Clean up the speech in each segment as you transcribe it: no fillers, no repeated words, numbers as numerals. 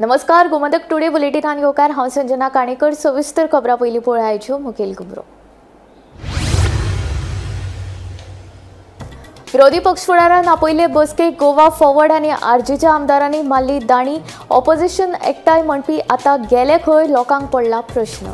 नमस्कार, गोमंतक टुडे बुलेटिनान येवकार. हांव संजना काणेकर. सविस्तर खबरां पयलीं पळयाच्यो मुखेल खबरो. विरोधी पक्ष फुडारान आपयले बसकेक गोवा फॉरवर्ड आनी आरजीच्या आमदारांनी मारली दाणी. ऑपोजिशन एकठांय म्हणपी आतां गेले खंय, लोकांक पडला प्रश्न.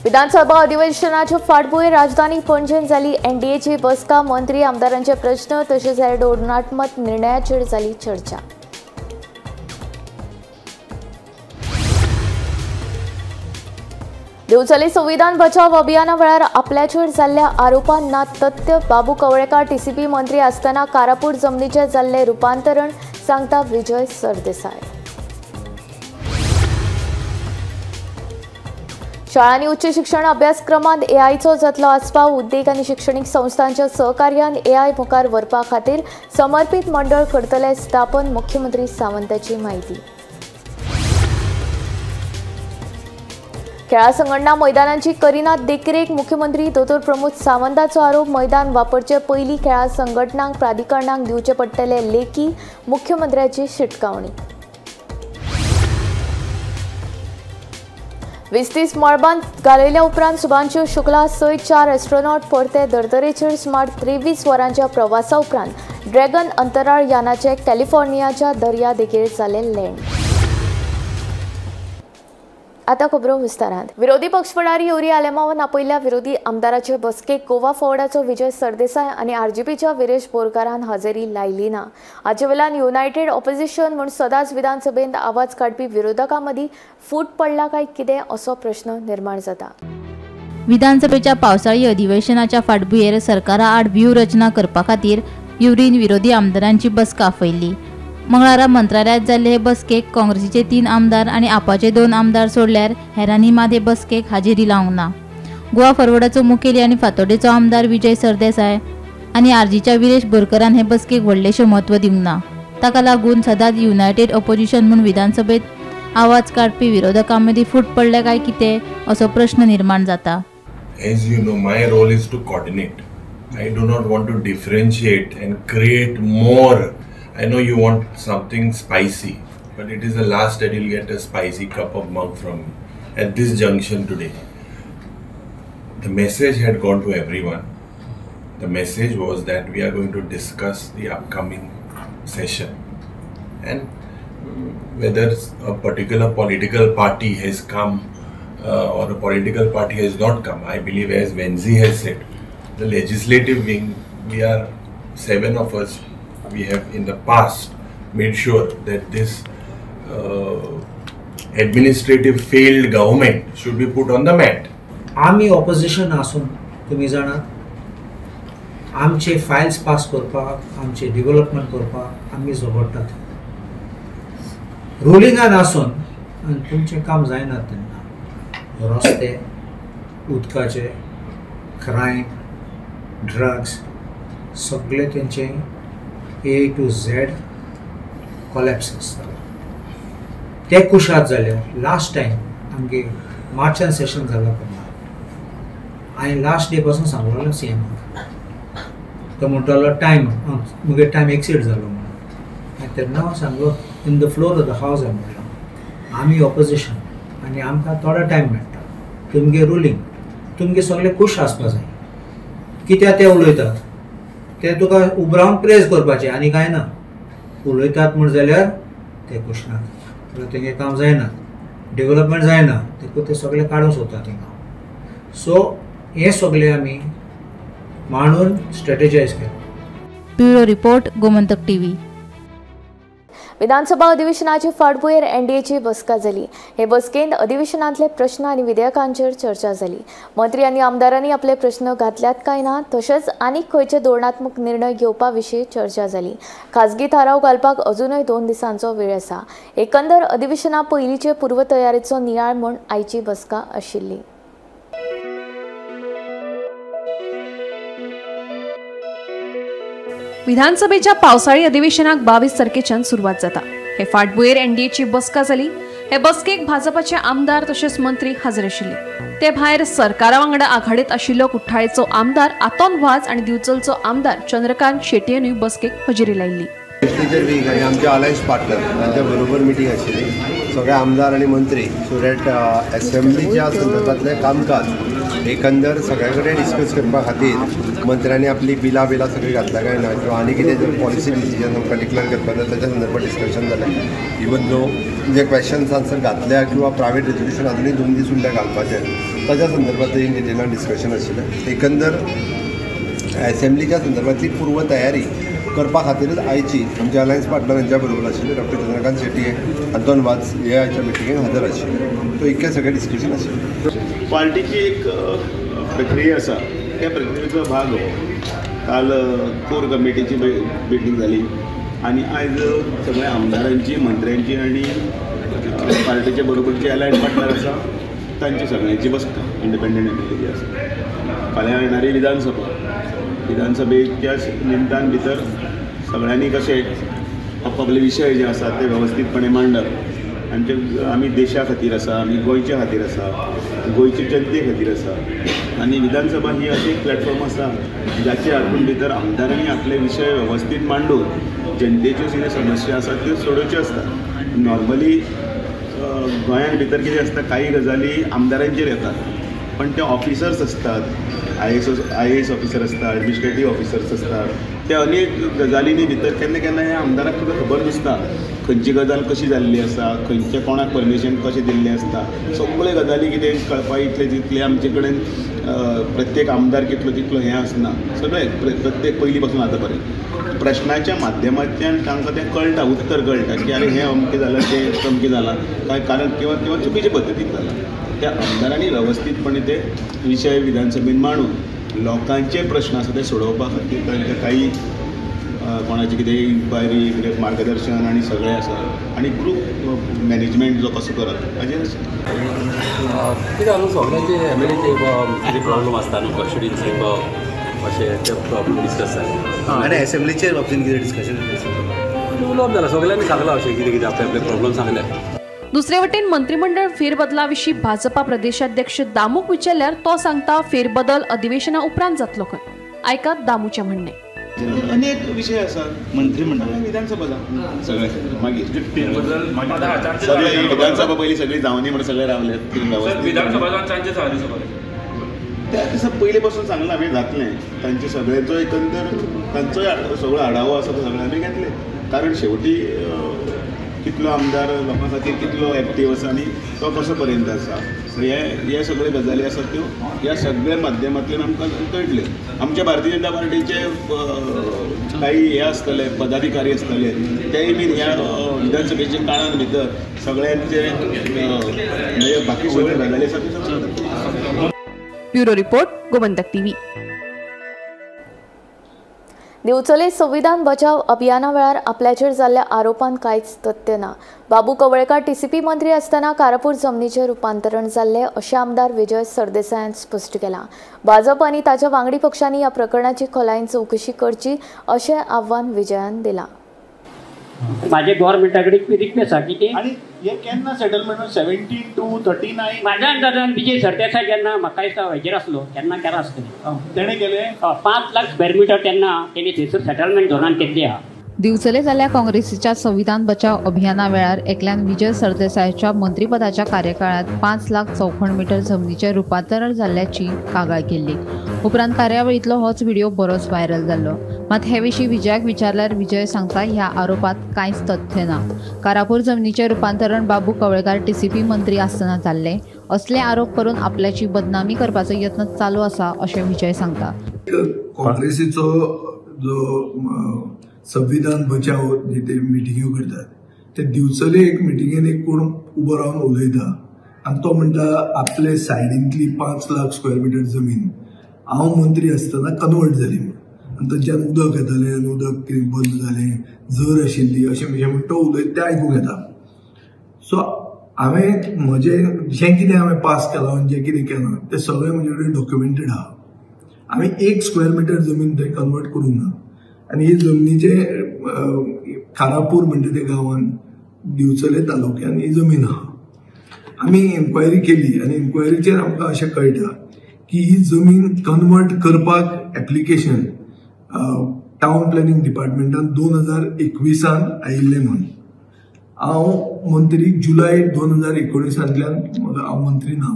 विधानसभा अधिवेशनाच्या फाटभूंयेर राजधानी पणजेंत जाली एनडीएची बसका. मंत्री आमदारांचे प्रश्न तशेंच हेर धोरणात्मक निर्णयाचेर जाली चर्चा. दिवचले संविधान बचाव अभियाना वेळार आपल्याचेर जाल्ल्या आरोपांना तथ्य. बाबू कवळेकार टीसीपी मंत्री आसतना कारापूर जमनीचें जाल्लें रुपांतरण, सांगता विजय सरदेसाय. शाळांनी उच्च शिक्षण अभ्यासक्रमांत एआयचो जातलो आस्पाव. उद्देग आनी शिक्षणीक संस्थांच्या सहकार्यान एआय मुखार व्हरपा खातीर समर्पीत मंडळ करतले स्थापन, मुख्यमंत्री सावंताची म्हायती. खेळां संघटना मैदानांची करिना देखरेख. मुख्यमंत्री दोतोर प्रमोद सावंताचो आरोप. मैदान वापरचे पयलीं खेळां संघटनांक प्राधिकरणांक दिवचे पडटले लेखी, मुख्यमंत्र्याची शिटकावणी. 20-30 मळबांत घालयल्या उपरांत शुभांशु शुक्ला सयत 4 एस्ट्रोनॉट परते धर्तरेचेर. सुमार 23 वरांच्या प्रवासा उपरांत ड्रॅगन अंतराळ यानाचे कॅलिफोर्नियाच्या दर्या देगेर जालें लँड. आता खबरो विस्तारांत. विरोधी पक्ष फुडारी युरी आलेमावान आपयल्ल्या विरोधी आमदाराचे बसकेक गोवा फॉरवर्डाचो विजय सरदेसाय आनी आरजीपीच्या विरेश बोरकारान हजेरी लायली ना. हाचे वेल्यान युनायटेड ऑपोजिशन म्हूण सदांच विधानसभेंत आवाज काडपी विरोधकां मदीं फूट पडला काय कितें असो प्रश्न निर्माण जाता. विधानसभेच्या पावसाळी अधिवेशनाच्या फाटभुंयेर सरकारा आड व्यूहरचना करपा खातीर युरीन विरोधी आमदारांची बसका आपयल्ली. मंगळारा मंत्रालयात जाल्ले हे बसकेक काँग्रेसीचे 3 आमदार आनी आपाचे 2 आमदार सोडल्यार हेरांनी मात हे बसकेक हाजेरी लावंक ना. गोवा फॉरवर्डाचो मुखेली आनी फातोर्डेचो आमदार विजय सरदेसाय आनी आरजीच्या विरेश बोरकरान हे बसकेक व्हडलेशें म्हत्व दिवंक ना. ताका लागून सदांच युनायटेड ऑपोजिशन म्हूण विधानसभेत आवाज काडपी विरोधकां मदीं फूट पडल्या काय कितें असो प्रश्न निर्माण जाता. As you know, my role is to coordinate. I do not want to differentiate and create more. I know you want something spicy, but it is the last that you'll get a spicy cup of mug from me at this junction today. The message had gone to everyone. The message was that we are going to discuss the upcoming session and whether a particular political party has come or a political party has not come. I believe, as Venzi has said, the legislative wing, we are 7 of us. We have in the past made sure that this administrative failed government should be put on the mat. आमी opposition आसून तुमी जाणात आमचे Fayol's pass करपाक, आमचे development करपाक आमी झगडटात. रुलिंगान आसून आनी तुमचें काम जायना तेन्ना रस्ते, उदकाचे, क्रायम, ड्रग्स सगळे तेंचे ए टू झेड कॉलॅप्स आसतालो. ते कुशाद जाल्यार लास्ट टायम आमगे मार्चान सेशन जाला तेन्ना हांवें लास्ट डे पासून सांगलेलो सी एमाक, तो म्हणटालो टायम मुगे टायम एक्सीड जालो म्हणून. आनी तेन्ना हांव सांगलो in the floor of the house हांवें म्हणलो आमी ऑपोजिशन आनी आमकां थोडो टायम मेळटा, तुमगे रुलींग, तुमगे सगळे खूश आसपा जाय. कित्याक ते उलयतात ते तुका उबरावन प्रेज करपाचें आनी कांय ना. उलयतात म्हण जाल्यार ते खूश नात, तेंगे काम जायना, डेव्हलपमेंट जायना, देखून ते सगळे काडूंक सोदता तेंकां. सो हें सगळें आमी मांडून स्ट्रेटेजायज केलें. Bureau report, Gomantak TV. विधानसभा अधिवेशनाचे फाटभूंयेर एनडीएची बसका जाली. हे बसकेंत अधिवेशनांतले प्रश्न आनी विधेयकांचेर चर्चा जाली. मंत्री आनी आमदारांनी आपले प्रश्न घातल्यात काय ना, तशेंच आनीक खंयचे धोरणात्मक निर्णय घेवपा विशीं चर्चा जाली. खाजगी थाराव घालपाक अजुनूय 2 दिसांचो वेळ आसा. एकंदर अधिवेशना पयलींचे पूर्वतयारेचो नियाळ म्हूण आयची बसका आशिल्ली. विधानसभेच्या पावसाळी अधिवेशनाक 22 तारखेच्यान सुरवात जाता. हे फाटभुंयेर एनडीएची बसका जाली. हे बसकेक भाजपाचे आमदार तशेंच मंत्री हाजीर आशिल्ले. ते भायर सरकारा वांगडा आघाडीत आशिल्लो कुठ्ठाळेचो आमदार आतोन वाज आनी दिवचलचो आमदार चंद्रकांत शेटयेनूय बसकेक हजेरी लायिल्ली. लेजिस्लेचर वीक आनी आमचे अलायन्स पार्टनर तांच्या बरोबर मिटींग आशिल्ली. सगळे आमदार आनी मंत्री सो that एसेंब्लीच्या संदर्भातलें कामकाज एकंदर सगळ्या कडेन डिस्कस करपा खातीर मंत्र्यांनी आपली बिलां बिलां सगळीं घातल्या काय ना किंवा आनी कितें जर पॉलिसी डिसिजन आमकां डिक्लेअर करपाक जाय ताच्या संदर्भात डिस्कशन जालें. इवन दो जे क्वेश्चन्स आन्सर घातल्या किंवा प्रायवेट रेजोल्युशन अजुनूय 2 दीस उरल्या घालपाचें ताच्या संदर्भात इन डिटेलान डिस्कशन आशिल्लें. एकंदर एसेंब्लीच्या संदर्भातली पूर्व तयारी करपा खातीरच आयची आमचे अलायन्स पार्टनर हांच्या बरोबर आशिल्ले डॉक्टर चंद्रकांत शेट्टी, अंतोन वाज हे आयच्या मिटिंगेक हजर आशिल्ले. सो इतकें सगळें डिस्कशन आशिल्लें. पार्टीची एक प्रक्रिया आसा, त्या प्रक्रियेचो भाग हो. काल कोर कमिटीची मिटींग जाली आनी आयज सगळ्या आमदारांची, मंत्र्यांची आनी पार्टीचे बरोबर जे अलायन्स पार्टनर आसा तांची सगळ्यांची बसका इंडिपेंडंट एम एल ए जी आसा. फाल्यां येणारी विधानसभा, विधानसभेच्या निमतान भितर सगळ्यांनी कशें आपापले विशय जे आसात ते वेवस्थीतपणे मांडप. आमचे आमी देशा खातीर आसा, आमी गोंयच्या खातीर आसा, गोंयचे जनते खातीर आसा आनी विधानसभा ही अशी एक प्लॅटफॉर्म आसा जाचे हातून भितर आमदारांनी आपले विशय वेवस्थीत मांडून जनतेच्यो कितें समस्या आसात त्यो सोडोवच्यो आसता. नॉर्मली गोंयांत भितर कितें आसता, काही गजाली आमदारांचेर येतात पण ते ऑफिसर्स आसतात, I A S officer आसता, एडमिनिस्ट्रेटीव ऑफिसर्स आसतात. त्या अनेक गजालींनी भितर केन्ना केन्ना ह्या आमदाराक सुद्दां खबर नासता खंयची गजाल कशी जाल्ली आसा, खंयचे कोणाक परमिशन कशें दिल्लें आसता. सगळे गजाली कितें कळपा इतले तितले आमचे कडेन प्रत्येक आमदार कितलो तितलो हें आसना. सगळें प्रत्येक पयलीं पासून आतां पर्यंत प्रश्नाच्या माध्यमांतल्यान तांकां तें कळटा, उत्तर कळटा की आरे हें अमकें जालां, तें अमकें जालां, काय कारण किंवा किंवा चुकीचे पद्दतीन जालां. त्या आमदारांनी वेवस्थीतपणे ते विशय विधानसभेन मांडून लोकांचे प्रश्न आसा ते सोडोवपा खातीर तांकां काही कोणाची कितें इन्क्वायरी, कितें मार्गदर्शन आनी सगळें आसा आनी ग्रूप मॅनेजमेंट जो कसो करप हाजेर कितें न्हू सगळ्यांचे एम एल एचे कितें प्रॉब्लम आसता न्हू कॉन्स्टिट्युएन्सी अशें ते प्रॉब्लम डिस्कस जाले. आनी एसेंब्लीचे बाबतीन कितें डिस्कशन उलोवप जालां, सगळ्यांनी सांगलां अशें कितें कितें आपले आपले प्रॉब्लम सांगले. दुसरे वटेन मंत्रिमंडळ फेरबदला विशीं भाजपा प्रदेशाध्यक्ष दामूक विचारल्यार तो सांगता फेरबदल अधिवेशना उपरांत जातलो खंय. आयकात दामूचें म्हणणें. अनेक विशय आसात मंत्रिमंडळ विधानसभा सगळे मागीर फेरबदल सगळे विधानसभा पयलीं सगळी जावनी म्हण सगळे रावले. विधानसभा चान्सेस आसा त्या दिसा पयलीं पासून सांगलां आमी जातलें तांचे सगळ्यांचो एकंदर तांचोय सगळो आढावो आसा तो सगळो आमी घेतले. कारण शेवटी कितलो आमदार लोकां खातीर कितलो एक्टीव आसा आनी तो कसो पर्यंत आसा हे हे सगळे गजाली आसात त्यो ह्या सगळ्या माध्यमांतल्यान आमकां कळटल्यो. आमच्या भारतीय जनता पार्टीचे काही हे आसतले पदाधिकारी आसतले तेय बीन ह्या विधानसभेच्या काळान भितर सगळ्यांचे म्हणजे बाकी सगळ्यो गजाली आसात त्यो सगळ्यो. Bureau report, Gomantak TV. दिवचले संविधान बचाव अभियाना वेळार आपल्याचेर जाल्ल्या आरोपांत कांयच तथ्य ना. बाबू कवळेकार टीसीपी मंत्री आसतना कारापूर जमनीचें रुपांतरण जाल्लें अशें आमदार विजय सरदेसायान स्पश्ट केलां. भाजप आनी ताच्या वांगडी पक्षांनी ह्या प्रकरणाची खोलायेन चवकशी करची अशें आव्हान विजयान दिलां. माझे गव्हर्नमेंटा कडेन रिक्वेस्ट आसा की ते आनी हे केन्ना सेटलमेंट 17 to 39 म्हाज्या अंदाजान विजय सरदेसाय जेन्ना म्हाका दिसता हेजेर आसलो तेन्ना केला आसतलें तेणें केलें. 5 लाख स्क्वेअर मिटर तेन्ना तेणी थंयसर सेटलमेंट झोनान केल्ली आहा. दिवचले जाल्ल्या काँग्रेसीच्या संविधान बचाव अभियाना वेळार एकल्यान विजय सरदेसायाच्या मंत्रीपदाच्या कार्यकाळात 5 लाख चौखण मीटर जमनीचें रुपांतरण जाल्ल्याची कागाळ केल्ली. उपरांत कार्यावळींतलो होच व्हिडिओ बरोच व्हायरल जाल्लो. मात हे विशीं विजयाक विचारल्यार विजय सांगता ह्या आरोपात कांयच तथ्य ना. कारापूर जमनीचें रुपांतरण बाबू कवळेकार टीसीपी मंत्री आसतना जाल्लें असले आरोप करून आपल्याची बदनामी करपाचो यत्न चालू आसा अशें विजय सांगता. काँग्रेसीचो जो संविधान बचाव जे ते मिटिंग्यो करतात ते दिवचले एक मिटिंगेन एक कोण उबो रावन उलयता आनी तो म्हणटा आपले सायडींतली 5 लाख स्क्वेअर मिटर जमीन हांव मंत्री आसतना कन्वर्ट जाली म्हूण आनी थंयच्यान उदक येतालें आनी उदक कितें बंद जालें, जर आशिल्ली अशें म्हण तो उलयता तें आयकूंक येता. सो हांवें म्हजें जें कितें हांवें पास केलां आनी जें कितें केलां तें सगळें म्हजे कडेन डॉक्युमेंटेड आहा. हांवें 1 स्क्वेअर मिटर जमीन थंय कन्वर्ट करूंक ना. आनी ही जमनीचे कारापूर म्हणटा त्या गांवान दिवचले तालुक्यान ही जमीन आहा. आमी इन्क्वायरी केली आनी इन्क्वायरीचेर आमकां अशें कळटा की ही जमीन कन्वर्ट करपाक एप्लिकेशन टावन प्लॅनिंग डिपार्टमेंटान 2021 आयिल्लें म्हूण. हांव मंत्री जुलय 2019 म्हाका हांव मंत्री ना,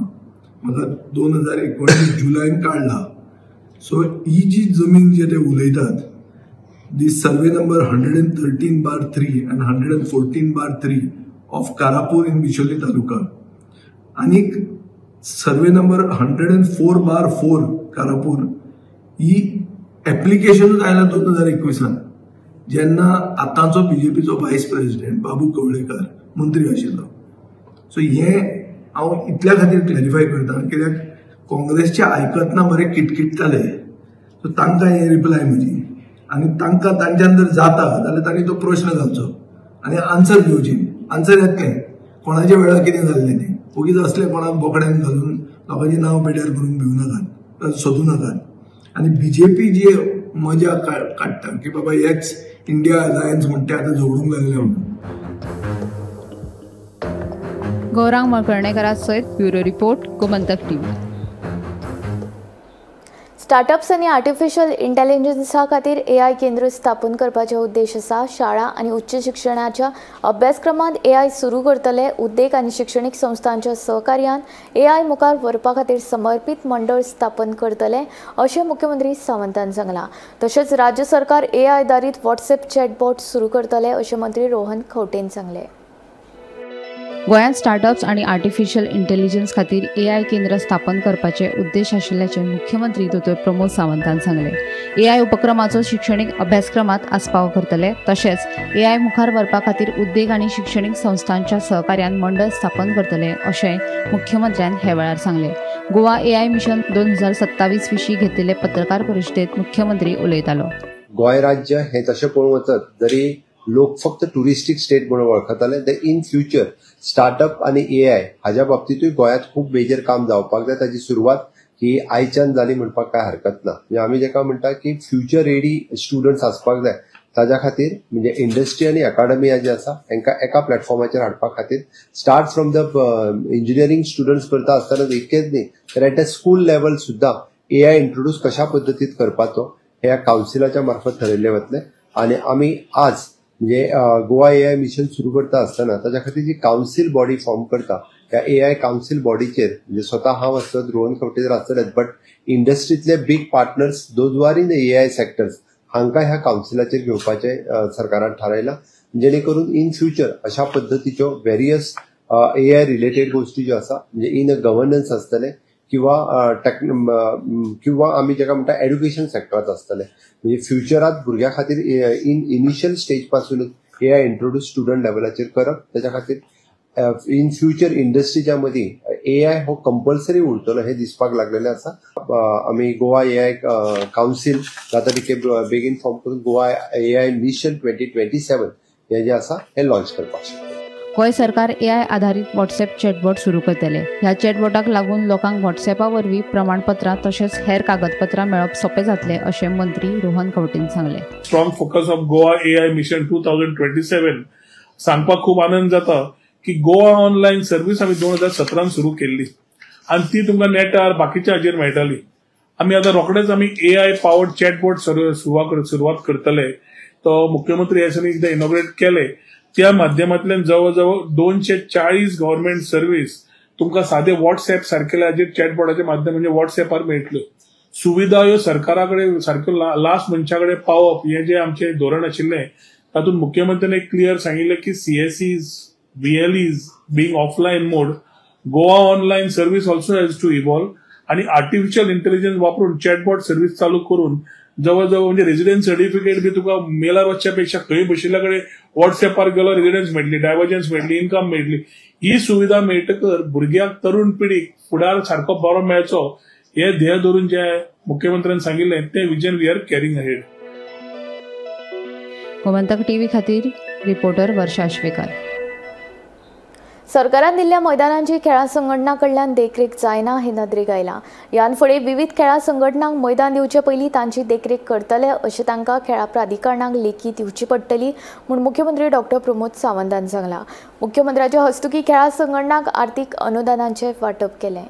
म्हाका 2019 जुलयन काडला. सो ही जी जमीन जे ते उलयतात the survey number 113/3 and 114/3 of Karapur in Bicholim taluka आनी सर्वे नंबर 104/4 कारापूर ही एप्लिकेशनूच आयला 2021 जेन्ना आतांचो बीजेपीचो वायस प्रेसिडेंट बाबू कवळेकर मंत्री आशिल्लो. सो हें हांव इतल्या खातीर क्लॅरिफाय करता कित्याक काँग्रेसचे आयकतना बरे किटकिट्टाले, सो तांकां हें रिप्लाय म्हजी आनी तांकां तांच्यान जर जाता जाल्यार तांणी तो प्रश्न घालचो आनी आन्सर घेवची. आन्सर येतलें कोणाच्या वेळार कितें जाल्लें तें. ओगीच असलें कोणाक बोकड्यान घालून लोकांचें नांव पेड्यार करून भिवू नाकात, सोदूं नाकात. आनी बीजेपी जी मजा काडटा की बाबा एक्स इंडिया अलायन्स म्हणटा आतां झगडूंक लागले म्हणून. गौरांग मळकर्णेकरा सयत bureau report, Gomantak TV. Startups आनी आर्टिफिशियल इंटेलिजन्सा खातीर एआय केंद्र स्थापन करपाचो उद्देश आसा. शाळा आनी उच्च शिक्षणाच्या अभ्यासक्रमांत एआय सुरू करतले. उद्देग आनी शिक्षणीक संस्थांच्या सहकार्यान एआय मुखार व्हरपा खातीर समर्पीत मंडळ स्थापन करतले अशें मुख्यमंत्री सावंतान सांगलां. तशेंच राज्य सरकार एआय आदारीत व्हॉट्सएप चॅटबॉट सुरू करतले अशें मंत्री रोहन खंवटेन सांगलें. गोंयांत स्टार्टअप्स आनी आर्टिफिशियल इंटेलिजन्स खातीर एआय केंद्र स्थापन करपाचे उद्देश आशिल्ल्याचें मुख्यमंत्री दोतोर प्रमोद सावंतान सांगलें. एआय उपक्रमाचो शिक्षणीक अभ्यासक्रमांत आस्पाव करतले. तशेंच एआय मुखार व्हरपा खातीर उद्देग आनी शिक्षणीक संस्थांच्या सहकार्यान मंडळ स्थापन करतले अशें मुख्यमंत्र्यान हे वेळार सांगलें. गोवा एआय मिशन 2027 विशीं घेतिल्ले पत्रकार परिशदेंत मुख्यमंत्री उलयतालो. गोंय राज्य हें तशें पळोवंक वचत जरी लोक फक्त ट्युरिस्टीक स्टेट म्हणून वळखताले, ते इन फ्युचर स्टार्टअप आनी एआय हाज्या बाबतींतूय गोंयांत खूब मेजर काम जावपाक जाय. ताची सुरवात ही आयच्यान जाली म्हणपाक कांय हरकत ना. म्हणजे आमी जेका म्हणटा की फ्युचर रेडी स्टुडंट्स आसपाक जाय, ताज्या खातीर म्हणजे इंडस्ट्री आनी अकाडमी जे आसा हांकां एका प्लॅटफॉर्माचेर हाडपा खातीर start from the engineering students करता आसतना इतकेच न्ही तर एट the school level सुद्दां एआय इंट्रोड्यूस कशा पद्दतीन करपाचो ह्या कावन्सिलाच्या मार्फत ठरयल्लें वतलें. आनी आमी आज म्हणजे गोवा एआय मिशन सुरू करता आसतना ताच्या खातीर जी कावन्सील बॉडी फॉर्म करता ह्या एआय कावन्सील बॉडीचेर म्हणजे स्वता हांव आसत, रोहन खंवटे आसतलेच, बट इंडस्ट्रींतले big partners those are in the AI sectors हांकां ह्या कावन्सिलाचेर घेवपाचें सरकारान थारायलां, जेणे करून इन फ्युचर अशा पद्दतीच्यो वेरियस एआय रिलेटेड गोश्टी ज्यो आसा म्हणजे इन अ गव्हर्नन्स आसतलें किंवा किंवा आमी जेका म्हणटा एड्युकेशन सेक्टरांत आसतलें. म्हणजे फ्युचरांत भुरग्यां खातीर इन इनिशियल स्टेज पासूनच एआय इंट्रोड्यूस स्टुडंट लेवलाचेर करप, ताच्या खातीर इन फ्युचर इंडस्ट्रीच्या मदीं एआय हो कंपल्सरी उरतलो हें दिसपाक लागलेलें आसा. आमी गोवा एआय कावन्सील जाता तितके बेगीन फॉर्म करून गोवा एआय मिशन 2027 हें जें आसा हें लॉन्च करपाक शकता. गोंय सरकार एआय आधारीत व्हॉट्सएप चॅटबॉट सुरू करतले. ह्या चॅटबॉटाक लागून लोकांक व्हॉट्सएपा वरवीं प्रमाणपत्रां तशेंच हेर कागदपत्रां मेळप सोंपें जातलें अशें मंत्री रोहन खंवटेन सांगलें. Strong focus of Goa AI mission 2027 सांगपाक खूब आनंद जाता की गोवा ऑनलायन सर्वीस आमी 2017 सुरू केल्ली आनी ती तुमकां नेटार बाकीच्या हाजेर मेळटाली. आमी आतां रोखडेच आमी एआय पावर्ड चॅटबॉट सुरवात करतले. तो मुख्यमंत्री ह्या एकदां इनॉग्रेट केले त्या माध्यमांतल्यान जवळ जवळ 240 गव्हर्नमेंट सर्वीस तुमकां सादे व्हॉट्सएप सारकेल्या हाजेर चॅटबॉटाच्या माध्यम म्हणजे व्हॉट्सएपार मेळटल्यो. सुविधा ह्यो सरकारा कडेन सारक्यो लास्ट मनशा कडेन पावप हें जें आमचें धोरण आशिल्लें तातूंत मुख्यमंत्र्यान एक क्लियर सांगिल्लें की CSEs, VLEs being offline mode, Goa online service also has to evolve आनी आर्टिफिशियल इंटेलिजन्स वापरून चॅटबॉट सर्वीस चालू करून जवळ जवळ म्हणजे रेजिडन्स सर्टिफिकेट बी तुका मेलार वचच्या पेक्षा खंय बशिल्ल्या कडेन व्हॉट्सएपार गेलो रेजिडन्स मेळटली, डायवर्जन्स मेळटली, इन्कम मेळटली. ही सुविधा मेळटकर भुरग्यांक, तरुण पिढीक फुडार सारको बरो मेळचो हे ध्येय धरून जे मुख्यमंत्र्यान सांगिल्लें तें vision we are carrying ahead. Gomantak TV खातीर रिपोर्टर वर्षा आश्वेकर. सरकारान दिल्ल्या मैदानांची खेळां संघटना कडल्यान देखरेख जायना हे नदरेक आयलां. ह्यान फुडें विविध खेळां संघटनांक मैदान दिवचे पयलीं तांची देखरेख करतले अशें तांकां खेळां प्राधिकरणांक लेखी दिवची पडटली म्हूण मुख्यमंत्री डॉक्टर प्रमोद सावंतान सांगलां. मुख्यमंत्र्याच्या हस्तुकी खेळां संघटनांक आर्थीक अनुदानांचें वांटप केलें.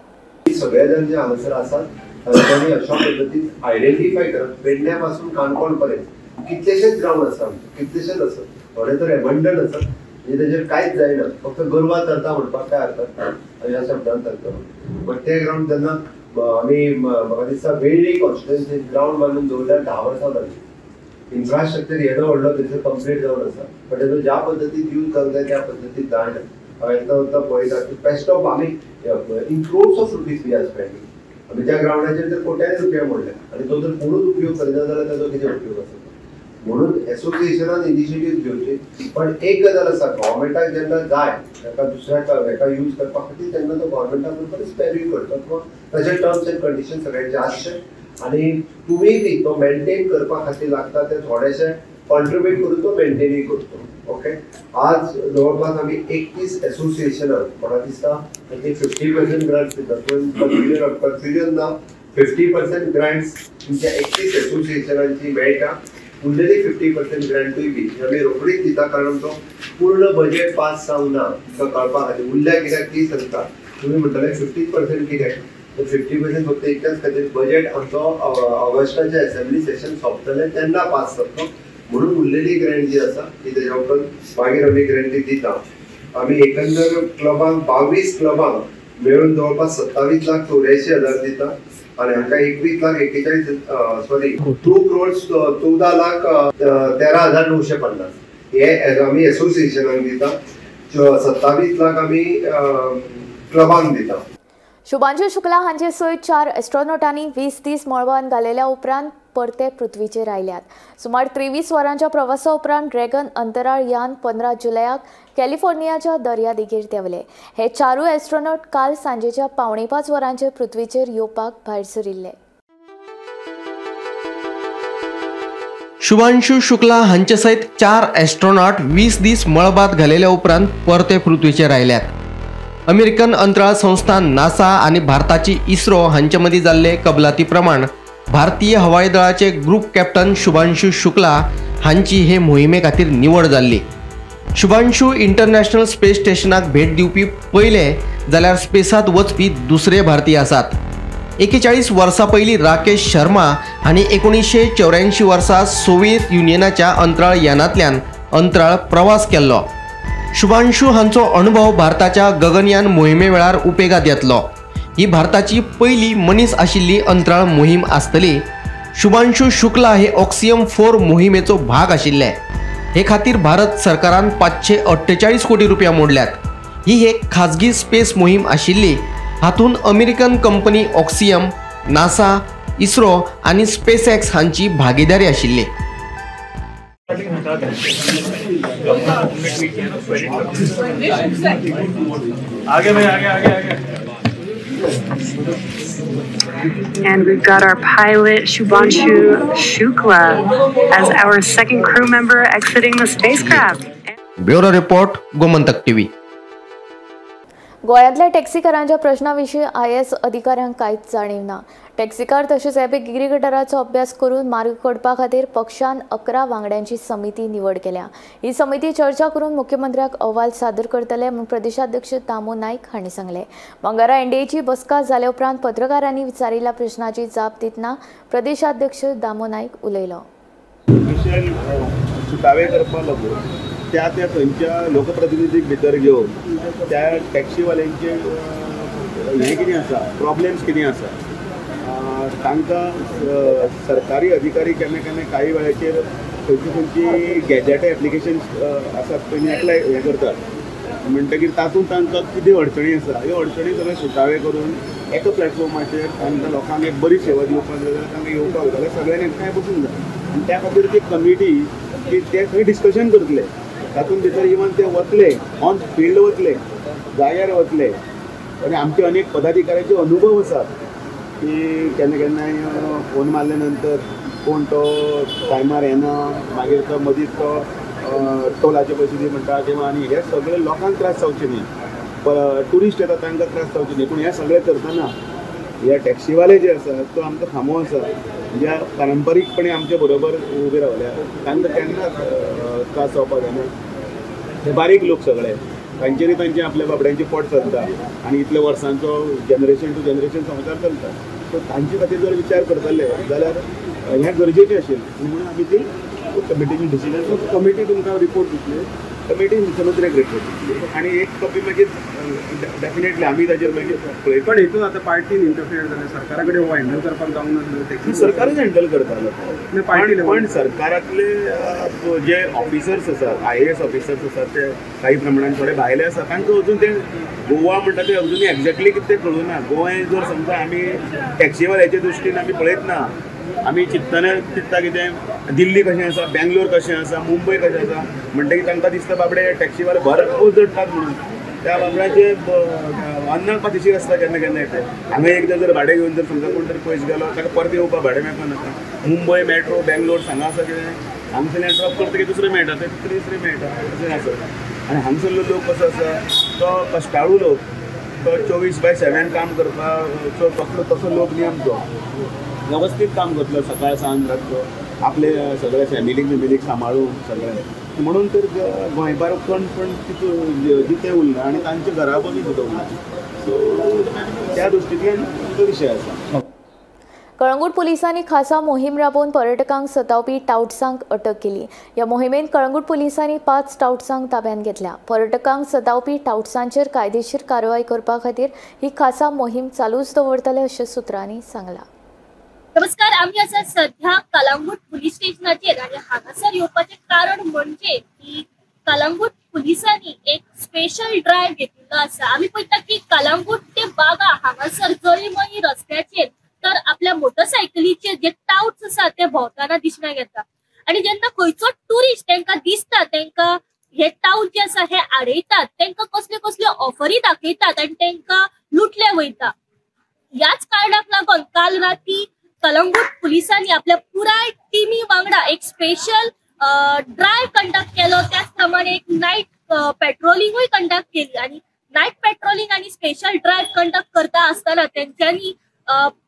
सगळे जाण जे हांगासर आसात तांच्यांनी अशा पद्दतीन आयडेंटिफाय करप पेडण्या पासून काणकोण पर्यंत कितलेशेच ग्रावंड आसा, कितलेशेच आसात, थोडे तर एबंडन आसात, म्हणजे तेजेर कांयच जायना, फक्त गोरवां चरता म्हणपाक काय हरकत ना ह्या शब्दान चलता. बट ते ग्रावंड जेन्ना आमी म्हाका दिसता वेळ्ळी कॉन्स्टिट्युएन्सी ग्रावंड बांदून दवरल्यार 10 वर्सां जाली. इन्फ्रास्ट्रक्चर येदो व्हडलो थंयसर कंप्लीट जावन आसा, बट तेजो ज्या पद्दतीन यूज जावंक जाय त्या पद्दतीन जायना. हांवें एकदां वता पळयता की बेस्ट ऑफ आमी in crores of rupees we are spending. आमी त्या ग्रावंडाचेर जर कोट्यांनी रुपया मोडले आनी तो जर कोणूच उपयोग करिना जाल्यार ताजो कितें उपयोग आसा. म्हणून एसोसिएशनान इनिशिएटीव घेवची. पण एक गजाल आसा, गव्हर्मेंटाक जेन्ना जाय ताका दुसऱ्या हेका यूज करपा खातीर तेन्ना तो गव्हर्मेंटा बरोबर स्पेरूय करता किंवा ताचे टर्म्स एंड कंडिशन सगळ्यांचे आसचे आनी तुमी बी तो मेंटेन करपा खातीर लागता ते थोडेशे कॉन्ट्रिब्यूट करून तो मेंटेनूय करतो. ओके, आज जवळपास आमी 31 एसोसिएशनान म्हाका दिसता तांणी 50% ग्रांट्स दितात, पूण कन्फ्युजन ना, 50% ग्रांट्स तुमच्या 31 एसोसिएशनांची मेळटा. उरलेली 50% ग्रांटूय बी आमी रोखडीच दिता, कारण तो पूर्ण बजेट पास जावंक ना तुमकां कळपा खातीर. उरल्या कित्याक ती सांगता, तुमी म्हणटले 50% कित्याक, तर 50% फक्त इतल्याच खातीर बजेट आमचो ऑगस्टाचें एसेंब्ली सेशन सोंपतलें तेन्ना पास जातलो, म्हणून उरलेली ग्रँट जी आसा ती तेज्या उपरांत मागीर आमी ग्रँट दिता. आमी एकंदर क्लबांक 22 क्लबांक मेळून जवळपास 27,84,000 दिता आनी हांकां 21,41,00 सॉरी 2,14,13,950 हे आमी एसोसिएशनाक दिता, 27 लाख आमी क्लबांक दिता. शुभांशु शुक्ला हांचे सयत 4 एस्ट्रोनॉटांनी 20 दीस मळबांत घालेल्या उपरांत परते पृथ्वीचेर आयल्यात. सुमार 23 वरांच्या प्रवासा उपरांत ड्रॅगन अंतराळ यान 15 जुलयाक कॅलिफोर्नियाच्या दर्यादेगेर देंवले. हे 4 एस्ट्रोनॉट काल सांजेच्या 4:45 वरांचेर पृथ्वीचेर येवपाक भायर सरिल्ले. शुभांशु शुक्ला हांचे सयत 4 एस्ट्रोनॉट 20 दीस मळबांत घालेल्या उपरांत परते पृथ्वीचेर आयल्यात. अमेरिकन अंतराळ संस्था नासा आनी भारताची इस्रो हांचे मदीं जाल्ले कबलाती प्रमाण भारतीय हवाई दळाचे ग्रुप कॅप्टन शुभांशु शुक्ला हांची हे मोहिमे खातीर निवड जाल्ली. शुभांशु इंटरनॅशनल स्पेस स्टेशनाक भेट दिवपी पयले जाल्यार स्पेसांत वचपी दुसरे भारतीय आसात. 41 वर्सां पयलीं राकेश शर्मा हांणी 1984 वर्सा सोव्हिएत युनियनाच्या अंतराळ यानांतल्यान अंतराळ प्रवास केल्लो. शुभांशु हांचो अणभव भारताच्या गगनयान मोहिमे वेळार उपेगात येतलो. ही भारताची पयली मनीस आशिल्ली अंतराळ मोहीम आसतली. शुभांशु शुक्ला हे ऑक्सियम 4 मोहिमेचो भाग आशिल्ले. हे खातीर भारत सरकारान 548 कोटी रुपया मोडल्यात. ही एक खाजगी स्पेस मोहीम आशिल्ली. हातूंत American company Axiom, NASA, ISRO आनी स्पेस एक्स हांची भागीदारी आशिल्ली. आगे भाई, आगे आगे आगे. And we've got our pilot Shubhanshu Shukla as our second crew member exiting the spacecraft. Bureau report, Gomantak TV. गोंयांतल्या टॅक्सीकारांच्या प्रश्ना विशीं IAS अधिकाऱ्यांक कांयच जाणीव ना. टॅक्सीकार तशेंच एप गिरीगटाराचो अभ्यास करून मार्ग काडपा खातीर पक्षान 11 वांगड्यांची समिती निवड केल्या. ही समिती चर्चा करून मुख्यमंत्र्याक अहवाल सादर करतले म्हूण प्रदेशाध्यक्ष दामू नायक हांणी सांगलें. मंगळारा एनडीएची बसका जाले उपरांत पत्रकारांनी विचारिल्ल्या प्रश्नाची जाप दितना प्रदेशाध्यक्ष दामू नायक उलयलो. सुटावे करपाक लागून त्या त्या थंयच्या लोकप्रतिनिधीक भितर घेवन त्या टॅक्सीवाल्यांचे हें कितें आसा, प्रॉब्लेम्स कितें आसा, तांकां सरकारी अधिकारी केन्ना केन्ना काही वेळाचेर खंयची खंयची गॅजेट एप्लिकेशन आसात पळय एप्लाय हें करतात, म्हणटकीर तातूंत तांकां कितें अडचणी आसा ह्यो अडचणी सगळे सुटावे करून एका प्लॅटफॉर्माचेर तांकां लोकांक एक बरी सेवा दिवपाक जाय जाल्यार तांकां येवपाक जाय जाल्यार सगळ्यांनी एकठांय बसूंक जाय आनी त्या खातीर ती कमिटी की ते थंय डिस्कशन करतले. तातूंत भितर इवन ते वतले ऑन फिल्ड वतले, जाग्यार वतले आनी आमचे अनेक पदाधिकाऱ्यांचे अनुभव आसात की केन्ना केन्नाय फोन मारले नंतर कोण तो टायमार येना, मागीर तो मदींच तो टोलाचे पयशे दी म्हणटा किंवा आनी हे सगळे लोकांक त्रास जावचे न्ही. ट्युरिस्ट येता तांकां त्रास जावचे न्ही. पूण हें सगळें करतना ह्या टॅक्सीवाले जे आसा तो आमकां खांबो आसा ज्या पारंपारीकपणे आमच्या बरोबर उबे रावल्या तांकां केन्नाच त्रास जावपाक जायना. हे बारीक लोक सगळे तांचेरूय तांचे आपल्या बाबड्यांचें पोट चलता आनी इतल्या वर्सांचो जनरेशन टू जनरेशन संवसार चलता. सो तांचे खातीर जर विचार करतले जाल्यार हें गरजेचें आशिल्लें म्हणून आमी ती कमिटीची डिसिजन. कमिटी तुमकां रिपोर्ट दितली, कमिटी मुख्यमंत्र्याक रिपोर्ट दितली आनी एक कॉपी मागीर डेफिनेटली आमी ताजेर मागीर पळयता. पण हितून आतां पार्टीन इंटरफियर जालें, सरकारा कडेन हो हँडल करपाक जावंक ना, सरकारच हँडल करतालो. पण सरकारांतले जे ऑफिसर्स आसात, IAS officers आसात, ते काही प्रमाणान थोडे भायले आसा, तांकां अजून ते गोवा म्हणटा ते अजून एक्झॅक्टली कितें तें कळूं ना. गोंय जर समजा आमी टॅक्सीवाल्याच्या दृश्टीन आमी पळयत ना, आमी चिंततना चिंत्ता कितें दिल्ली कशें आसा, बेंगलोर कशें आसा, मुंबय कशें आसा, म्हणटकीर तांकां दिसता बाबडे टॅक्सीवाले भरपूर जोडटात म्हणून. त्या बाबड्याचे अन्नाक पातिशीर आसता केन्ना केन्ना येता. हांगा एकदां जर भाडें घेवन जर समजा कोण तरी पयस गेलो ताका परत येवपाक भाडें मेळपाक नाका. मुंबय मेट्रो बेंगलोर हांगा आसा कितें हांगसरल्यान ड्रॉप करतकीर दुसरें मेळटा, ते तिसरें मेळटा, अशें आसा. आनी हांगसरलो लोक कसो आसा तो कश्टाळू लोक, तो 24/7 काम करपाचो तसलो तसो लोक न्ही आमचो, वेवस्थीत काम करतलो सकाळ सांज रातचो आपले सगळे फॅमिलीक बिमिलीक सांबाळून सगळें. म्हणून तर गोंयबार कोण पण तितून जिते उरला आनी तांच्या घरा बी सुद्दां उरला. सो त्या दृश्टींतल्यान तो विशय आसा. कळंगूट पोलिसांनी खासा मोहीम राबोवन पर्यटकांक सतावपी टावट्सांक अटक केली. ह्या मोहिमेंत कळंगूट पोलिसांनी 5 टावट्सांक ताब्यांत घेतल्या. पर्यटकांक सतावपी टावट्सांचेर कायदेशीर कारवाय करपा खातीर ही खासा मोहीम चालूच दवरतले अशें सुत्रांनी सांगलां. नमस्कार, आमी आसा सध्या कलंगूट पुलीस स्टेशनाचेर आनी हांगासर येवपाचें कारण म्हणजे की कलंगूट पुलिसांनी एक स्पेशल ड्रायव्ह घेतिल्लो आसा. आमी पळयता की कलंगूट ते बागा हांगासर जळीमळी रस्त्याचेर तर आपल्या मोटरसायकलीचेर जे टावट्स आसा ते भोंवतना दिसण्याक येता आनी जेन्ना खंयचो ट्युरिस्ट तांकां दिसता तांकां हे टावट जे आसा हे आडयतात, तांकां कसल्यो कसल्यो ऑफरी दाखयतात आनी तांकां लुटले वयता. ह्याच कारणाक लागून काल राती कलंगूट पुलिसांनी आपल्या पुराय टिमी वांगडा एक स्पेशल ड्रायव्ह कंडक्ट केलो. त्याच प्रमाणे एक नायट पेट्रोलिंगूय कंडक्ट केली आनी नायट पेट्रोलिंग आनी स्पेशल ड्रायव्ह कंडक्ट करता आसतना तेंच्यांनी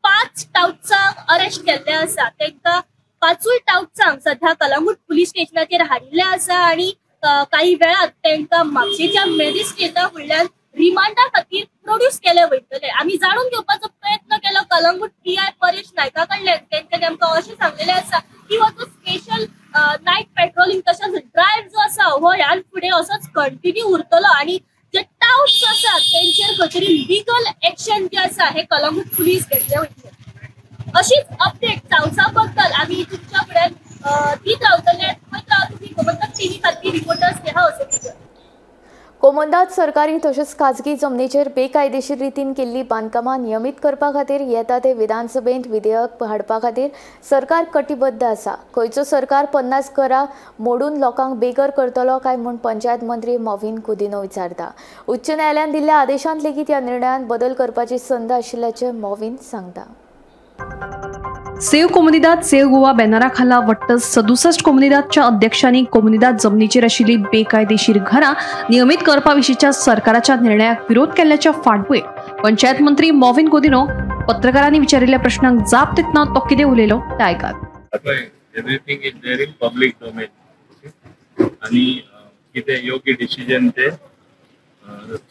5 टावट्सांक अरेस्ट केल्ले आसा. तांकां 5 टावट्सांक सध्या कलंगूट पुलीस स्टेशनाचेर हाडिल्ले आसा आनी काही वेळात तांकां म्हापशेच्या मॅजिस्ट्रेटा फुडल्यान रिमांडा खातीर प्रोड्यूस केले वयतले. आमी जाणून घेवपाचो प्रयत्न केलो कलंगूट PI Paresh नायका कडल्यान. तेंच्यांनी आमकां अशें सांगलेलें आसा की हो जो स्पेशल नायट पेट्रोलिंग तशेंच ड्रायव्ह जो आसा हो ह्यान फुडें असोच कंटिन्यू उरतलो आनी जे टावट्स आसात तेंचेर खंय तरी लिगल एक्शन जे आसा हे कलंगूट पुलीस घेतले वयतले. अशीच अपडेट टावट्सा बद्दल आमी तुमच्या फुड्यान दीत रावतले. पळयत रावा तुमी गोमंतक टीव्ही खातीर. रिपोर्टर स्नेहा असोलीकर. कोमंदात सरकारी तशेंच खाजगी जमनीचेर बेकायदेशीर रितीन केल्ली बांदकामां नियमीत करपा खातीर येता ते विधानसभेंत विधेयक हाडपा खातीर सरकार कटिबद्ध आसा. खंयचो सरकार 50 घरां मोडून लोकांक बेघर करतलो काय म्हूण पंचायत मंत्री मॉविन गुदिन्हो विचारता. उच्च न्यायालयान दिल्ल्या आदेशांत लेगीत ह्या निर्णयांत बदल करपाची संद आशिल्ल्याचें मॉविन सांगता. सेव्ह कोमुनिदाद सेव्ह गोवा बॅनरा खाला वट्ट 67 कोमुनिदादच्या अध्यक्षांनी कोमुनिदाद जमनीचेर आशिल्ली बेकायदेशीर घरां नियमीत करपा विशींच्या सरकाराच्या निर्णयाक विरोध केल्ल्याच्या फाटभुंयेर पंचायत मंत्री मॉविन गुदिन्हो पत्रकारांनी विचारिल्ल्या प्रश्नांक जाप दितना तो कितें उलयलो तें आयकात. Everything is there in public domain आनी कितें योग्य डिसिजन ते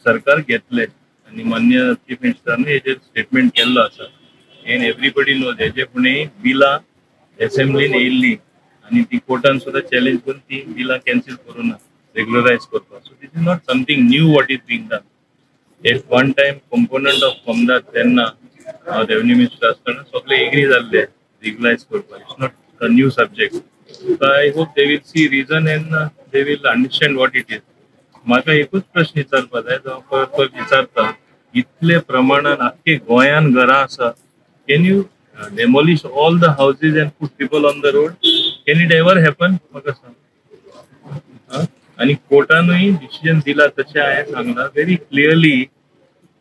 सरकार घेतले आनी मान्य चीफ मिनिस्टरान हेजेर स्टेटमेंट केल्लो आसा. एंड एवरीबडी नोज हेजे फुडें बिलां एसेंब्लीन येयल्ली आनी ती कोर्टान सुद्दां चॅलेंज करून ती बिलां कॅन्सील करूं ना रेगुलरायज करपाक. So this is not something new what is being done. At one time component of Comunidade तेन्ना रेवन्यू मिनिस्टर आसतना सगळे एग्री जाल्ले रेगुलरायज करपाक. It's not a new subject. So I hope they will see reason and they will understand what it is. म्हाका एकूच प्रश्न विचारपा जाय, जो हांव परत परत विचारता, इतले प्रमाणान आख्खे गोंयान घरां आसा, can you demolish all the houses and put people on the road? Can it ever happen? म्हाका सांग. आनी कोर्टानूय डिसिजन दिला तशें हांवें सांगलां very clearly.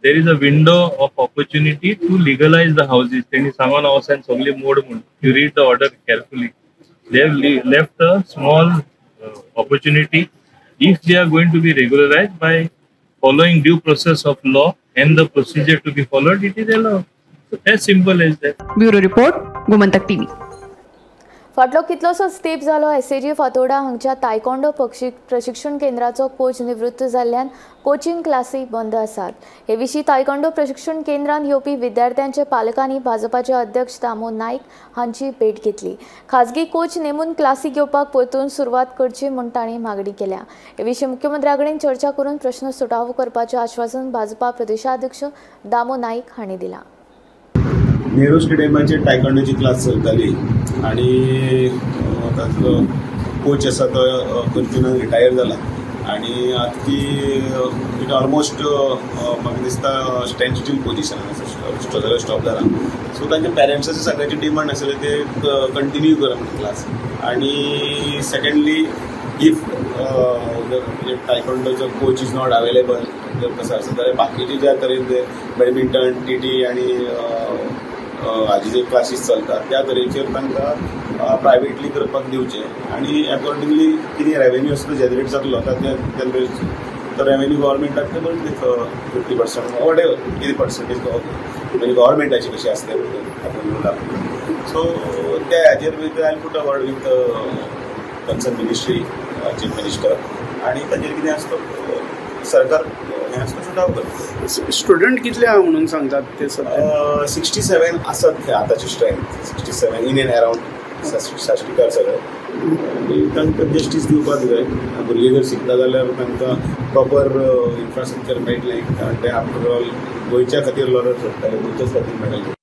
There is a window of opportunity to legalise the houses. तेणी सांगून वचून सगळी मोड म्हूण. You read the order carefully. They have left a small opportunity if they are going to be regularised by Following due process of law and the procedure to be followed, it is allowed. So as simple as that. Bureau report, Gomantak TV. फाटलो कितलोसोच तेंप जालो SAG Fatorda हांगच्या तायकोंडो प्रशिक्षण केंद्राचो coach निवृत्त जाल्ल्यान coaching क्लासी बंद आसात. हे विशीं तायकोंडो प्रशिक्षण केंद्रांत येवपी विद्यार्थ्यांच्या पालकांनी भाजपाचे अध्यक्ष दामो नायक हांची भेट घेतली. खाजगी कोच नेमून क्लासी घेवपाक परतून सुरवात करची म्हूण तांणी मागणी केल्या. हे विशीं मुख्यमंत्र्या कडेन चर्चा करून प्रश्न सुटावो करपाचें आश्वासन भाजपा प्रदेशाध्यक्ष दामो नायक हांणी दिलां. नेहरू स्टेडियमाचेर टायकोंडोची क्लास चलताली आनी ताचो कोच आसा तो अर्जुनान रिटायर जाला आनी आतां ती it almost म्हाका दिसता स्टँड स्टील पोजिशनान आसा, सगळें स्टॉप जाला. सो तांच्या पेरंट्साची सगळ्याची डिमांड आसली ते कंटिन्यू करा म्हणून क्लास. आनी secondly if टायकोंडोचो coach is not available जर कसो आसा जाल्यार बाकीचे ज्या तरेन ते बॅडमिंटन टी आनी हाजे जे क्लासीस चलतात त्या तरेचेर तांकां प्रायवेटली करपाक दिवचें आनी अकॉर्डिंगली कितें रेवेन्यू आसा तो जनरेट जातलो आतां तो रेवेन्यू गव्हर्मेंटाक ते बरें 50% what ever कितें पर्संटेज म्हणजे गव्हर्मेंटाची कशी आसता आपूण दाखयता. सो त्या हाजेर with I put a word with concern ministry, chief minister आनी ताजेर कितें आसता सरकार हें आसता सुटाव करता. स्टुडंट कितले आहा म्हणून सांगतात ते सध्या? 67 आसत थंय आतांची स्ट्रेंथ, 67 इन एंड अरावंड साश्टीकार सगळे. आनी तांकां जस्टीस दिवपाक जाय. भुरगे जर शिकता जाल्यार तांकां प्रॉपर इन्फ्रास्ट्रक्चर मेळटलें, कारण ते आफ्टर ऑल गोंयच्या खातीर लढत सोडटाले, गोंयच्याच खातीर मेळटलें.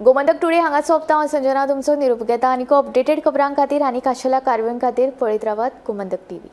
गोमंतक टुडे हांगा सोंपता. हांव संजना तुमचो निरोप घेता. आनीक अपडेटेड खबरां खातीर आनी खाशेल्या कारवायां खातीर पळयत रावात गोमंतक टीव्ही.